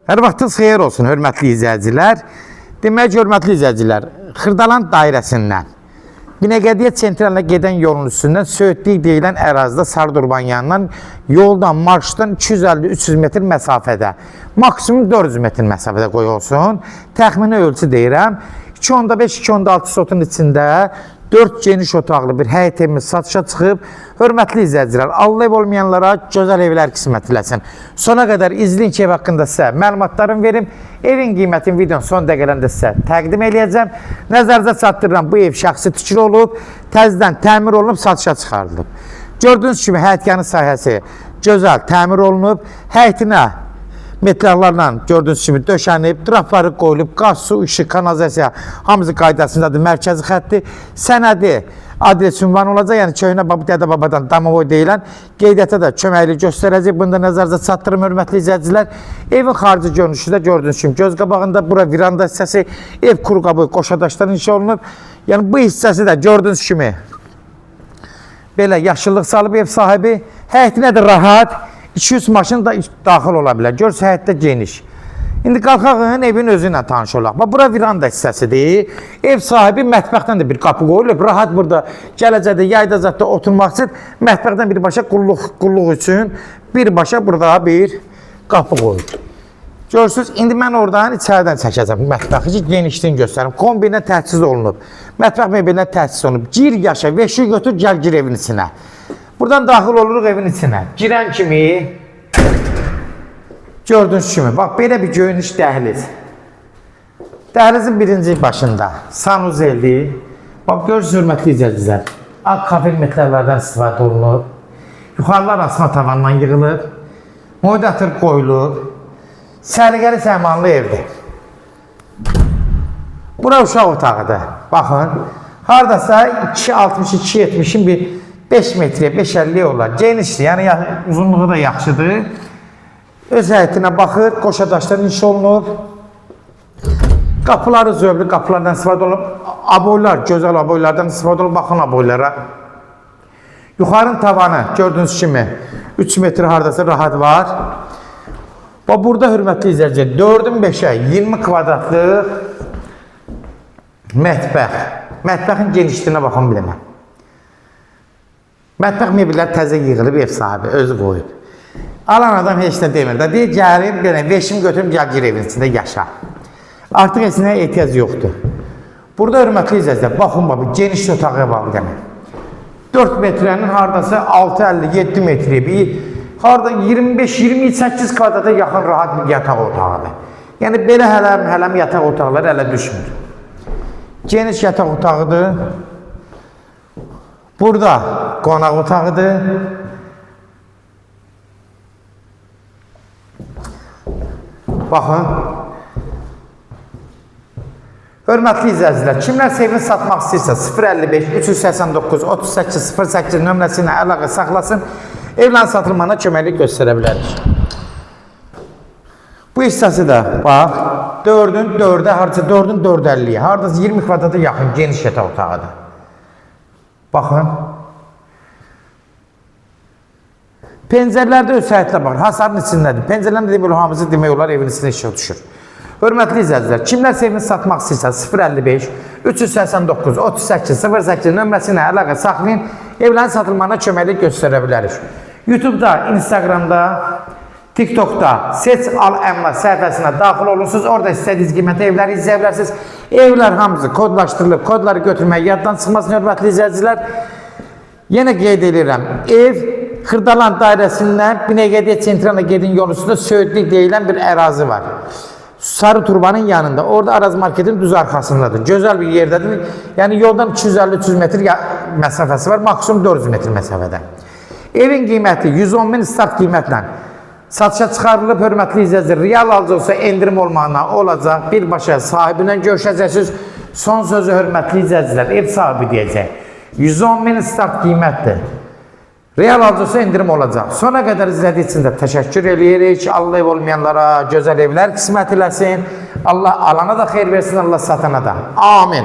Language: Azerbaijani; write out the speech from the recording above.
Hər vaxtınız xeyir olsun, hörmətli izləyicilər. Demək, hörmətli izləyicilər, Xırdalan dairəsindən Binəqədiyə sentralinə gedən yolun üstündən Söğütlük deyilən ərazidə Sarıdurban yanından yoldan, marşrutdan 250-300 metr məsafədə, maksimum 400 metr məsafədə qoy olsun. Təxmini ölçü deyirəm. 2.5-2.6 sotun içində 4 geniş otaqlı bir həyət evimiz satışa çıxıb. Hörmətli izləyicilər, Allah ev olmayanlara gözəl evlər qismət eləsin. Sona qədər izləyin ki, ev haqqında sizə məlumatlarımı verim. Evin qiymətini videonun son dəqiqələrində sizə təqdim eləyəcəm. Nəzərinizə çatdırıram, bu ev şəxsi tikili olub, təzədən təmir olunub, satışa çıxarılıb. Gördüyünüz kimi həyətyanı sahəsi gözəl təmir olunub. Həyətinə metrallarla gördüyünüz kimi döşənib, trapları qoyulub, qaz, su, işıq, kanalizasiya hamısı qaydasındadır, mərkəzi xətti, sənədi, adres ünvanı olacaq, yəni köhnə baba, dədə babadan damovoy deyilən qeydiyyata da köməklik göstərəcək. Bunu da nəzərinizə çatdırım, hörmətli izləyicilər. Evin xarici görünüşü də gördüyünüz kimi göz qabağında, bura veranda hissəsi, ev kuru qabı qoşa daşdan inşa olunub. Yəni bu hissəsi də gördüyünüz kimi belə yaşıllıq salıb ev sahibi. Həyətinə də rahat 200 maşın da daxil ola bilər. Görürsünüz, həyətdə geniş. İndi qalxaq evin özü ilə tanış olaq. Bax, bura veranda hissəsidir. Ev sahibi mətbəxdən də bir qapı qoyulub. Rahat burada gələcəkdə, yayda zətdə oturmaq üçün mətbəxdən birbaşa qulluq üçün birbaşa burada bir qapı qoyulub. Görürsünüz, indi mən oradan içəridən çəkəcəm mətbəxi ki, genişliyini göstərim. Kombinə təchiz olunub. Mətbəx mebelinə təchiz olunub. Gir, yaşa, veşi götür, gəl gir evin içinə. Buradan daxil oluruq evin içinə. Girən kimi gördüyünüz kimi, bax belə bir geniş dəhliz. Dəhlizin birinci başında sanuzelli. Bax görürsünüz, hörmətli izləyicilər. Ağ kafel metallardan istifadə olunub. Yuxarılar asma tavandan yığılıb. Modatör qoyulub. Səliqəli səmanlı evdir. Bura uşaq otağıdır. Baxın. Hardasa 2.62-70-in bir 5 metrə, 5.50 olar. Genişdir. Yəni uzunluğu da yaxşıdır. Öz həyətinə baxır. Qoşa daşdan inşa olunub. Qapıları zövqlü qapılardan istifadə olunub. Aboylar, gözəl aboylardan istifadə olunub. Baxın aboylara. Yuxarının tavanı gördüyünüz kimi 3 metr hardasa rahat var. Bax burada hörmətli izləyicilər 4-ün 5-ə 20 kvadratlıq mətbəx. Mətbəxin genişliyinə baxın bir dənə. Mətbəx mebelləri təzə yığılıb, ev sahibi özü qoyub. Alan adam heç nə demir də. Deyir, gəlim, belə veşim götürüm, gəl gir evin içində yaşa. Artıq heç nəyə ehtiyac yoxdur. Burada hörmətli izləyicilər, baxın bax, bir geniş otağa bax bir dənə. 4 metrənin hardasa 6,57 metri bir harda 25-28 kvadrata yaxın rahat bir yataq otağıdır. Yəni belə hələm yataq otaqları ələ düşmür. Geniş yataq otağıdır. Burada qonaq otağıdır. Baxın. Hörmətli izləyicilər, kimlər evini satmaq istəyirsə 055 389 38 08 nömrəsi ilə əlaqə saxlasın. Evlərin satılmağına köməklik göstərə bilərik. Bu hissəsi də bax 4-ün 4-ə, hardasa 4-ün 4.50-yə, hardasa 20 kvadrata yaxın geniş yataq otağıdır. Baxın. Pəncərələr də öz həyətinə baxır. Hasarın içindədir. Pəncərələrin də demək olar, hamısı demək olar evin içində işıq düşür. Hörmətli izləyicilər, kimlər evini satmaq istəyirsə 055 389 38 08 nömrəsi ilə əlaqə saxlayın. Evlərin satılmağına köməklik göstərə bilərik. YouTube'da, Instagram'da, TikTok'da Seç Al Əmlak səhifəsinə daxil olursunuz. Orada istədiyiniz qiymətə evləri izləyə bilərsiniz. Evlər hamısı kodlaşdırılıb. Kodları götürmək yaddan çıxmasın, hörmətli izləyicilər. Yenə qeyd edirəm, ev Xırdalan dairəsindən Binəqədiyə sentralına gedən yolun üstündə Söğütlük deyilən bir ərazi var. Sarı turbanın yanında. Orada Araz marketin düz arxasındadır. Gözəl bir yerdədir. Yəni yoldan 250-300 metr məsafəsi var. Maksimum 400 metr məsafədə. Evin qiyməti 110 min start qiymətlə satışa çıxarılıb, hörmətli izləyicilər. Real alıcı olsa endirim olmağına olacaq. Birbaşa sahibi ilə görüşəcəksiniz. Son sözü hörmətli izləyicilər, ev sahibi deyəcək. 110 min start qiymətdir. Real alıcısı endirim olacaq. Sona qədər izlədiyi üçün də təşəkkür eləyirik. Allah ev olmayanlara gözəl evlər qismət eləsin. Allah alana da xeyir versin, Allah satana da. Amin.